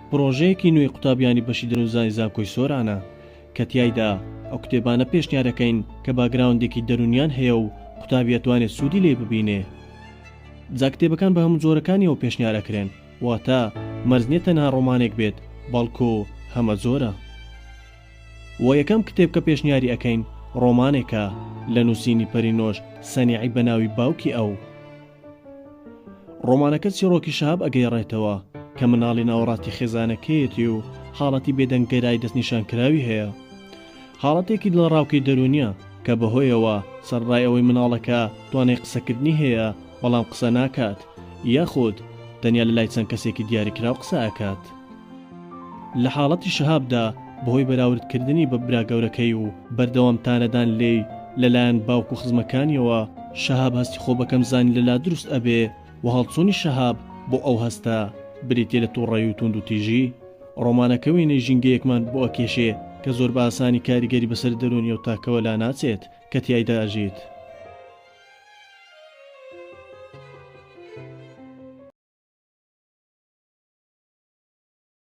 پڕۆژەیەکی نوێی قوتابیانی بەشی دەروونزانی زانکۆی سۆرانە کە تیایدا ئەو کتێبانە پێشنیارەکەین کە باگراوندێکی دەروونیان هەیە و قوتابی ئەتوانێ سوودی لێ ببینێ. جا کتێبەکان بە هەموو جۆرەکانیەوە پێشنیار ئەکرێن واتە مەرج نیە تەنها ڕۆمانێک بێت بەڵکو هەمە جۆرە. وە یەکەم کتێب کە پێشنیاری ئەکەین ڕۆمانێکە لە نووسینی پەرینۆش سەنیعی بە ناوی باوکی ئەو. ڕۆمانەکە چیڕۆکی شەهاب ئەگێڕێتەوە کە مناڵی ناوەڕاستی خێزانەکەیەتی و حاڵەتی بێدەنگگەرای دەستنیشانکراوی هەیە. حاڵەتێکی دڵەڕاوکێی دەروونییە کە بەهۆیەوە سەرەڕای ئەوەی مناڵەکە توانای قسەکردنی هەیە بەڵام قسە ناکات یاخود تەنیا لەلای چەند کەسێکی دیاریکراو قسە ئەکات. لە حاڵەتی شەهابدا بەهۆی بەراوردکردنی بە برا گەورەکەی و بەردەوام تانەدان لێی لەلایەن باوک و خزمەکانیەوە، شەهاب هەستی خۆ بەکەمزانی لەلا دروست ئەبێ و هەڵچوونی شەهاب بۆ ئەو هەستە بریتیە لە توڕەیی و توندوتیژی. ڕۆمانەکە وێنەی ژینگەیەکمان بۆ ئەکێشێ کە زۆر بە ئاسانی کاریگەری بەسەر دەروونی ئەو تاکەوە لاناچێت کە تیایدا ئەژیت.